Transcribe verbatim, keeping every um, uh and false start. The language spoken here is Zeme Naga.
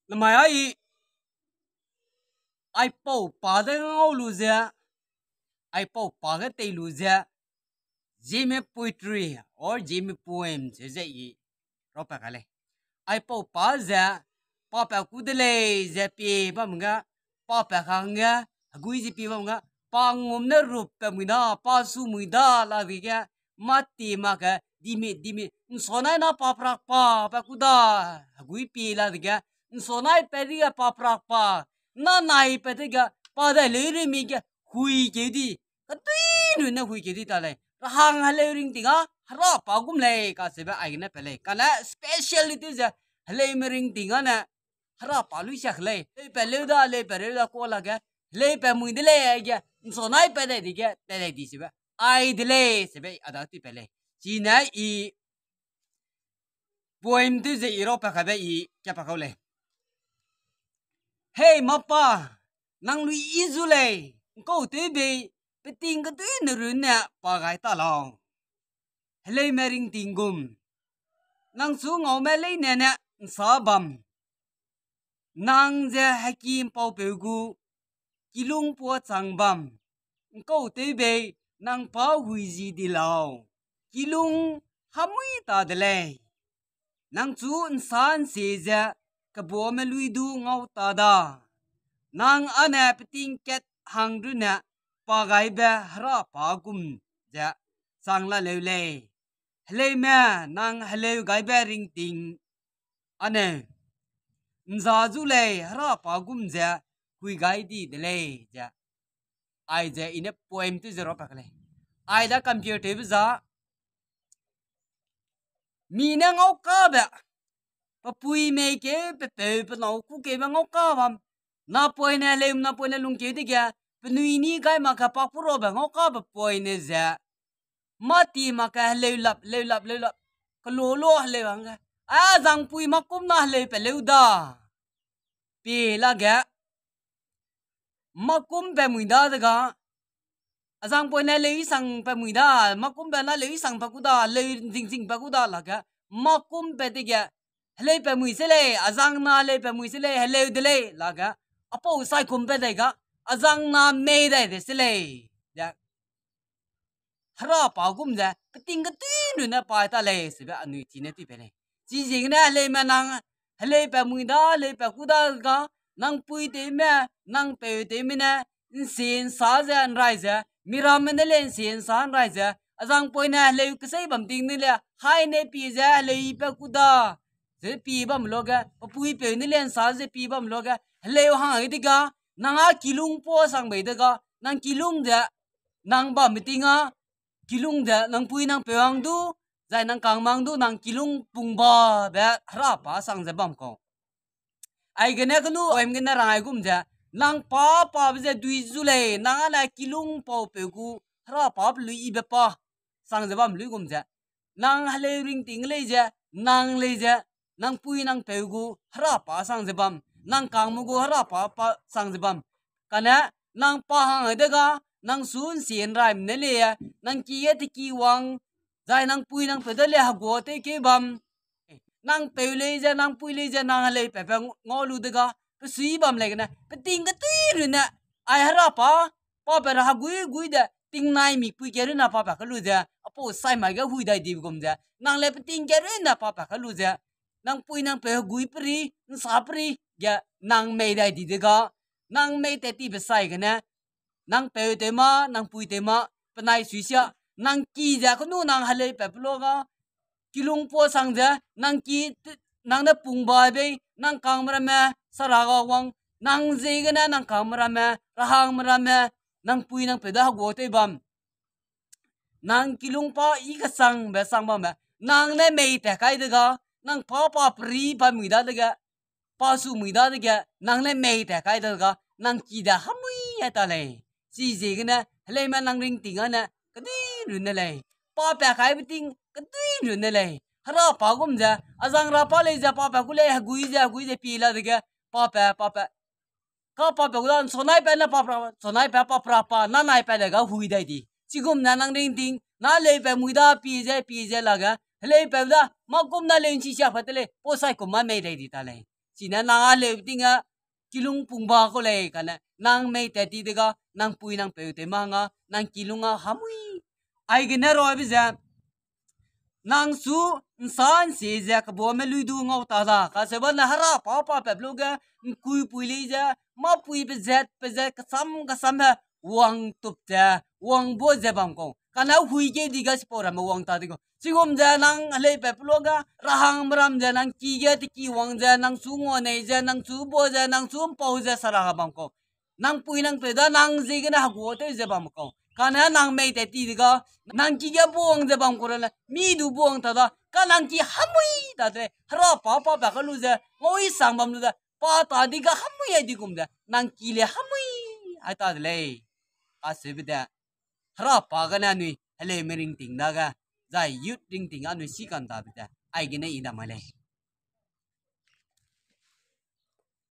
Namai ai, aipau pa de ngau lu ze, aipau pa ge tei lu ze, Zeme poetry or Zeme poem ze ze i rapat ka lei. Aipau pa ze, pa pa ku de lei ze pie bam ge, pa pa kangge, hegui ze pie bam ge, pa ngum ne rup pe mui da, pa su mui da la dege, mâ ti mak ge, dimi, dimi, nsonai na pa prak pa, pa ku da, hegui pie la dege, nsonai pe dege pa prak pa, na nai pe dege, pa dai leu remi ge, hui keu di, ketui nune hui keu di ta lei. Rahang heleu ringting a, hera pa gum lei, kacheube aigene pe lei. Kane speciality ze, heleume ringting a ne, hera pa lui siak lei. Heleu pe leu da, heleu pe leu da, ka lage, heleu pe mui de lei, aige, nsonai pe dai di ge, pe dai di sebe. Ai de lei, sebe, a da tui pe lei. Chine i, poem tew ze i rapat kabe i, kapa kau lei. Hei mâ pa, nang lui i zu lei, nkau tew bei, peting ketui ne runne pa gai ta lau. Heleume ringting gum. Nang chu ngaume leine ne nsa bam. Nang ze heki mpaupeu gu, kilung pua chang bam. Nkau tew bei, nang pa hui zi di lau. Kilung hamui ta de lei. Nang chu nsa nsie ze, kebuame lui du ngau ta da. Nang ane peting kat hang runne, pa gaibe hera pa gum ze, chang la leu lei. Heleume, nang heleu gaibe ringting ane, nza zu lei, hera pa gum ze, hui gai di de lei, ze. Aize i ne poem tew ze rapat ka lei. Ai da compare tewbe za, mi ne ngau kabe, pe pui mei keu, pe peu, pe nâu ku keube ngau ka bam. Napoine heleu, napoine lungkeu dege, penui ni gai mak ge pa ku rabe ngau kabe poine ze. Mâ ti mak ge heleu lap, leu lap, leu lap. Kelo lo heleu hangge. A zangpui mâ kum na heleu pe leu da. Pie lage. Mâ kum pe mui da dega. A zangpoine leu isang pe mui da, mâ kum pe na leu isang pe ku da, leu zingzing pe ku da lage. Mâ kum pe dege. Heleu pe mui se lei, a zang na heleu pe mui se lei, heleu de lei, lage. Apau sai kum pe dai ga, a zang na mei dai de se lei. Ze. Hera pa gum ze, peting ketui nune pa ta lei, sebe anui chine tui pe lei. Chiziegene heleume nang, heleu pe mui da, heleu pe ku da ga, nang pui tewme, nang peu tewme ne, nsie nsa ze nrai ze, miramme ne le nsie nsa nrai ze, a zangpoine heleu kesei bam ting ne le, hai ne pie ze, heleu i pe ku da, ze pie bam lo ge, pe pui peu ne le nsa ze pie bam lo ge, heleu hang dega, nang a kilung pua sang bei dega, nang kilung ze, nang bambe ting a, kilung ze, nang pui nang peu hang du, zai nang kangme hang du, nang kilung pungbabe hera pa sang ze bam kau. Aigene kenu, poem gene rang aigum ze, nang pa pabe ze dui zu lei, nang ane kilung paupeu gu, hera pa pe lui ibe pa, sang ze bam luigum ze. Nang heleu ringting lei ze, nang lei ze, nang pui nang peu gu, hera pa sang ze bam, nang kangme gu, hera pa, pa sang ze bam. Kane, nang pa hang dega, nang su nsie nraime ne lei, nang ki ge teki wang, zai nang pui nang peu de le hegua tew keu bam. Nang peu lei ze, nang pui lei ze, nang heleu pe pe ngau lu dega, pe sui bam lei gene, peting ketui runne, ai hera pa, pa pe ra hegui gui de, tingnai mikpui ke runne pa pa kelu ze, apau sai mai ge hui dai dibe gum ze, nang le peting ke runne pa pa kelu ze, nang pui nang peu hegui peri, nsa peri, ge nang mei dai di dega, nang mei tat tibe sai gene, nang peu tew ma, nang pui tew ma, penai sui sia, nang ki ze kenu nang heleu pe pe lo ga, kilung pua sang ze, nang ki, nang ne pungba bei, nang kangme ramme, sara ga wang, nang ziegene nang kangme ramme, rahangme ramme, nang pui nang peu de hegua tew bam. Nang kilung pa i kesangbe sang bambe, nang ne mei tat kai dega, nang pa pa peri pa mui dadege, pa su mui dadege, nang ne mei tat kai dega, nang ki de hemui ai ta lei. Chiziegene, heleume nang ringting ane, kedui runne lei. Pa pa kaibe ting, kedui runne lei. Hera pa gum ze, a zang ra pa lei ze, pa pa ku lei, hegui ze, hegui ze, pi la dege, pa pa, pa pa. Ka pa pe gu da, nsonai pe ne pa pra, nsonai pe pa pra pa, nanai pe de ga hui dai di. Chigum ne nang ringting, na leu pe mui da, pi ze, pi ze lage, heleu pe da, mâ kum na leu nchi sia pa te lei, pau sai kum ma mei dai di ta lei. Chine nang a leu ting a, kilung pungba kau lei, kane nang mei tat ti dega, nang pui nang peu tew ma hang a, nang kilung a hamui. Aigene rabe ze, nang su ’nsa ’nsie ze kebame lui du ngau ta da, kaseubane hera pa pa pep lu ge, ’nkuipui lei ze, mâpui pezat pezat kesam kesambe, wangtup ze, wangbo ze bam kau. Kane hui ge di ga sipau ramme wang ta di kau. Chigum ze nang helei pep lu ge, rahangme ram ze nang ki ge teki wang ze, nang su nguanei ze, nang su bo ze, nang su ’mpau ze, sara ga bam kau. Nang pui nang peu da nang ziegene heguatew ze bam kau. Kane nang mei tat ti dega, nang ki ge bo wang ze bam kau ra le, mi du bo wang ta da, ka nang ki hamui ta de lei, hera pa pa pa ka lu ze, ngaui sang bam lu ze, pa ta di ga hamui ai di gum ze, nang ki le hamui ai ta de lei. Kaseube de, hera pa gene anui heleume ringting dage, zai youth ringting anui si kan tabe ze, aigene i da mai lei.